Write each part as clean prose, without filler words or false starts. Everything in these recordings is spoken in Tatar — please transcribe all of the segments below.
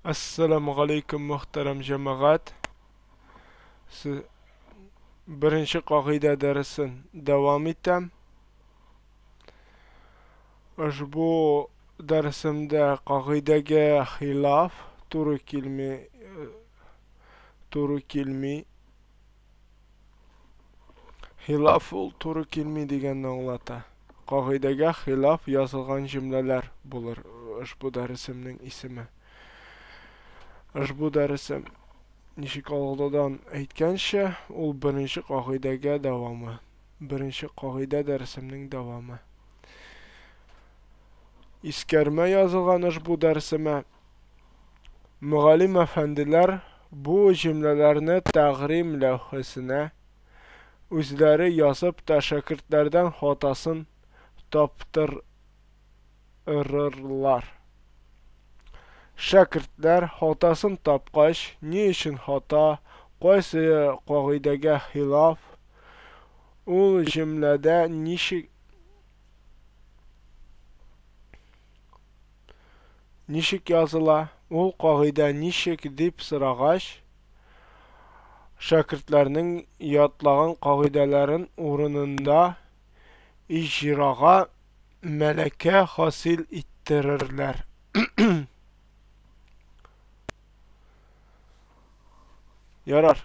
Әссәламү галәйкүм, мөхтәрәм җәмәгать. Беренче кагыйдә дәресен дәвам итәм. Ошбу дәресемдә кагыйдәгә хилаф туры килми, туры килми. Хилаф ул туры килми дигәнне аңлата. Кагыйдәгә хилаф язылган җөмләләр булыр ошбу дәресемнең исеме. Ошбу дәресем, ничек алдадан әйткәнчә, ул беренче кагыйдәгә дәвамы. Беренче кагыйдә дәресемнең дәвамы. Искәрмә язылган ошбу дәресемә. Мөгаллим әфәнделәр бу җөмләләрне тәгърим ләүхәсенә үзләре язып та шәкертләрдән хатасын таптырырлар. Шәкертләр хатасын тапкач, ни өчен хата, кайсы кагыйдәгә хилаф, ул җөмләдә ничек Ничек языла, ул кагыйдә ничек дип сорагач, шәкертләрнең ятлаган кагыйдәләрен урынында иҗрага мәләкә хасил иттерерләр. Ярар,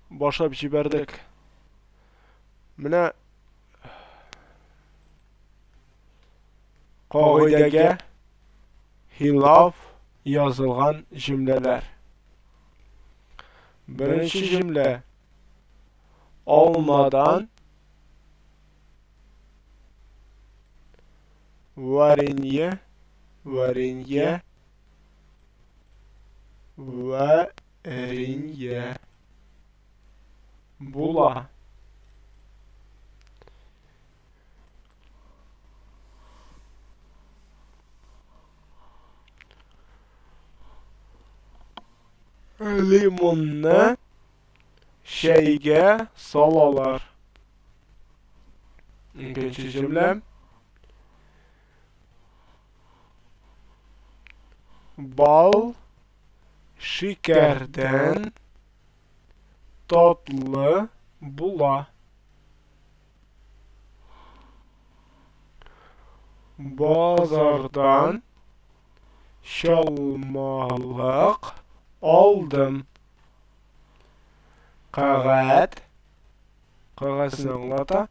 башлап җибәрдек. Менә Кагыйдәгә хилаф язылган җөмләләр. Беренче җөмлә. Алмадан варенье, варенье, варенье була. Лимонны чәйгә салалар. Икенче җөмлә. Бал шикәрдән татлы була. Базардан чалмалык алдым. Кәгазь, кәгазьне аңлата.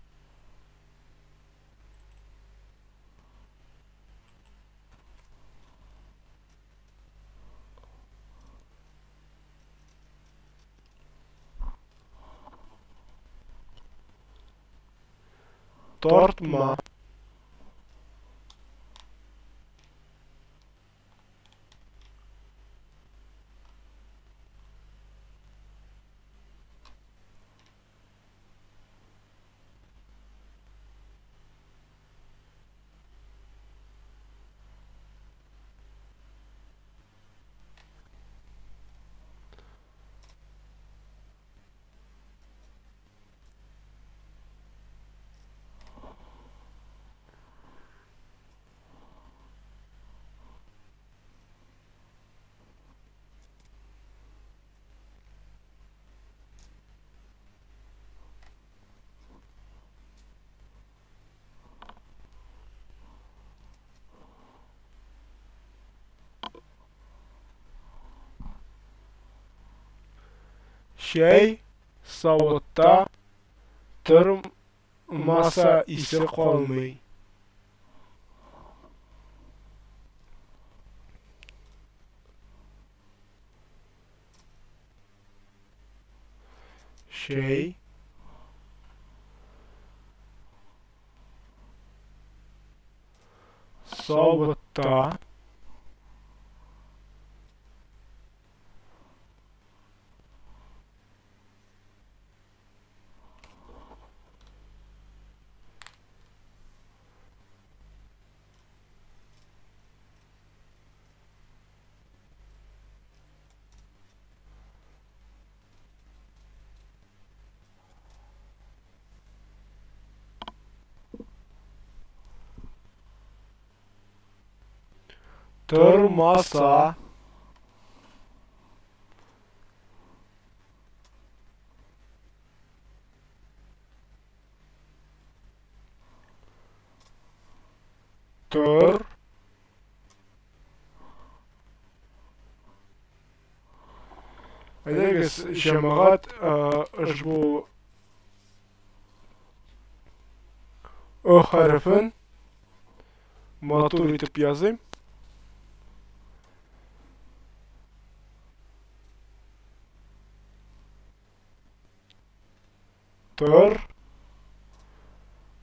Тартма. Чәй савытта тормаса исе калмый. Чәй савытта тормаса. Тор. Әйдәгез, җәмәгать, ошбу О хәрефен матур итеп языйм. Тор.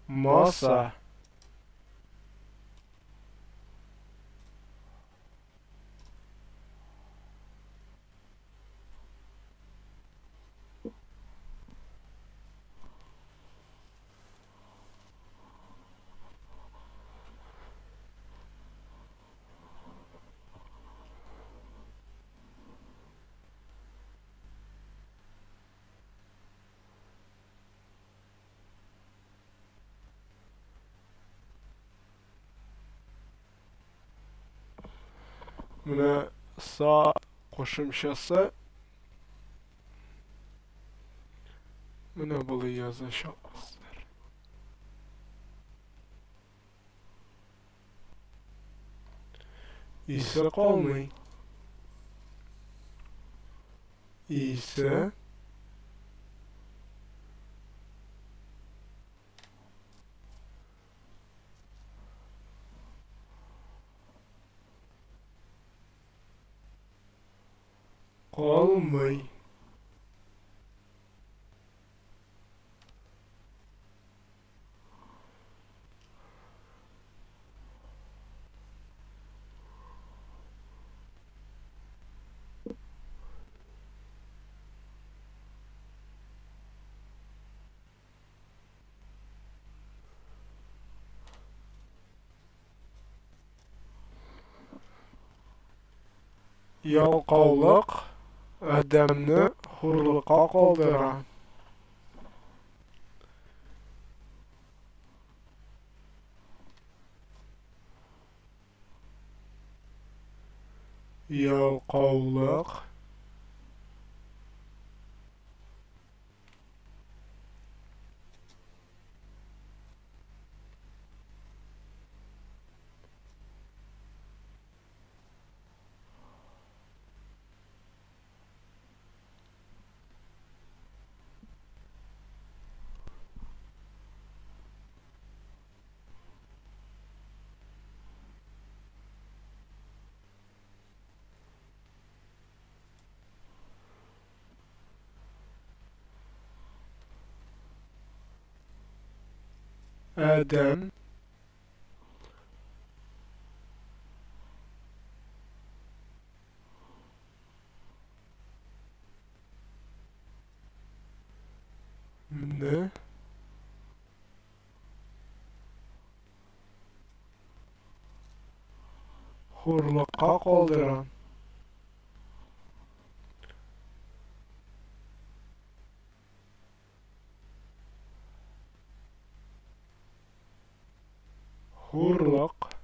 Маса. Менә са кушымчасы менә болай язачакбыз. Исе калмый. Исе калмый. Ялкаулык адәмне хурлыкка калдыра. Ялкаулык адәм не хурлыкка калдыра. Хурлык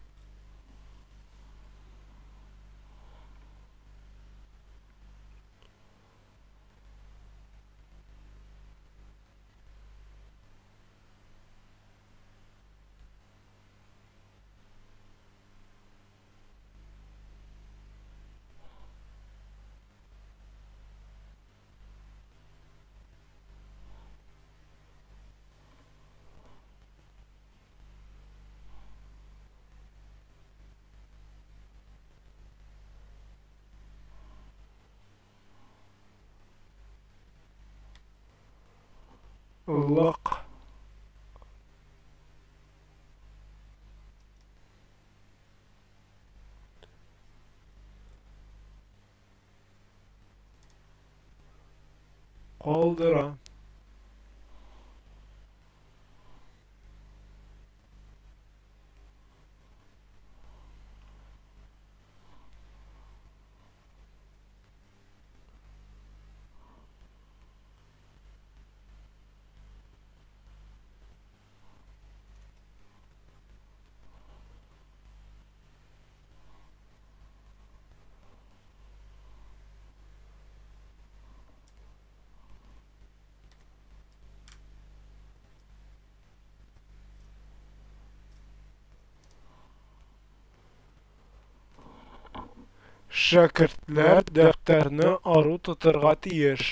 лык калдыра. Шәкертләр дәфтәрне ару тотырга тиеш.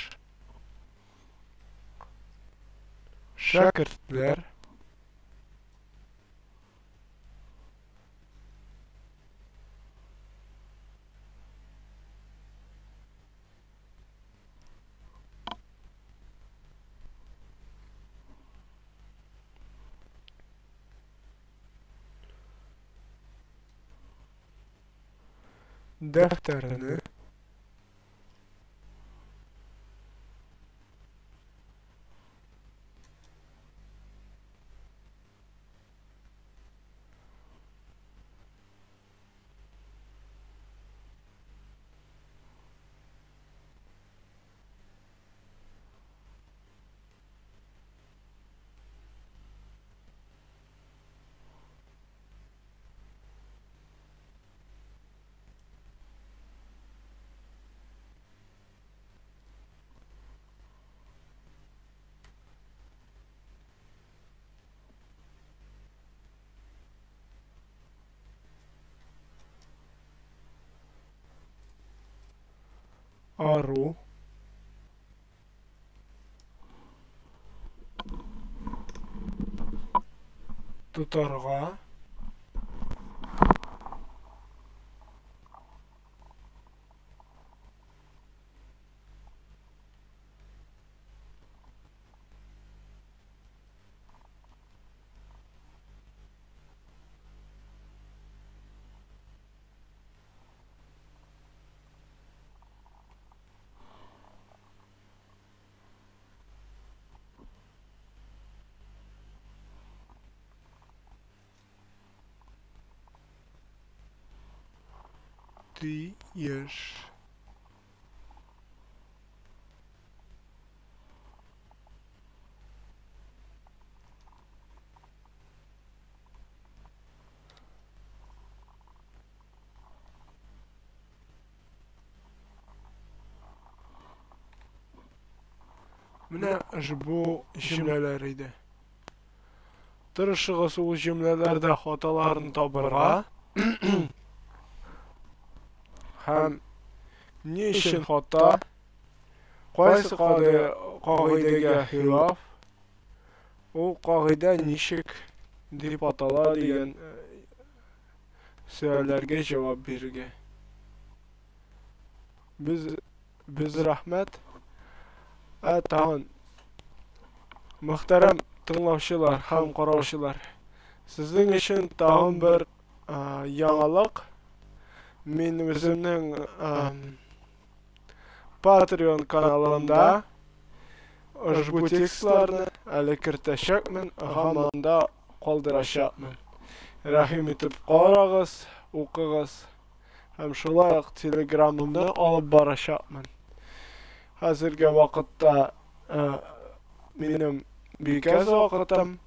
Шәкертләр дәфтәрне ару тотарга тиеш. Менә ошбу җөмләләр иде. Тырышыгыз ул җөмләләрдә хаталарын табырга һәм ни өчен хата, кайсы кагыйдәгә хилаф, ул кагыйдә ничек дип атала дигән сөальләргә җавап бирергә. Без рәхмәт. Ә тагын мөхтәрәм тыңлаучылар һәм караучылар, сезнең өчен тагын бер яңалык. Мин үземнең Patreon каналымда ошбу текстларны әле кертәчәкмен һәм анда калдырачакмын. Рәхим итеп карагыз, укыгыз. Һәм шулай ук Телеграмымны алып барачакмын. Хәзерге вакытта минем бик әз вакытым,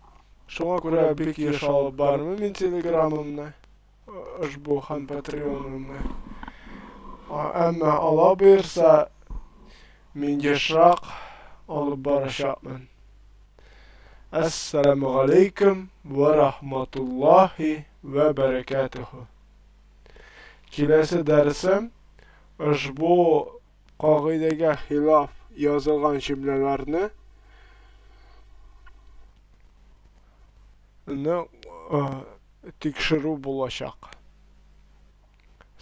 шуңа күрә бик еш алып бармыйм мин Телеграмымны, ошбу һәм Патреонымны. Әмма Алла боерса, мин ешрак алып барачакмын. Әссәламү галәйкүм вә рахматуллаһи вә бәрәкәтүһү. Киләсе дәресем ошбу кагыйдәгә хилаф язылган җөмләләрне тикшерү булачак.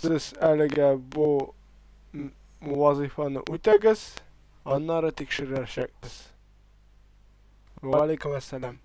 Сез әлегә бу вазифаны үтәгез, аннары тикшерәчәкбез. Валейкум ассалам.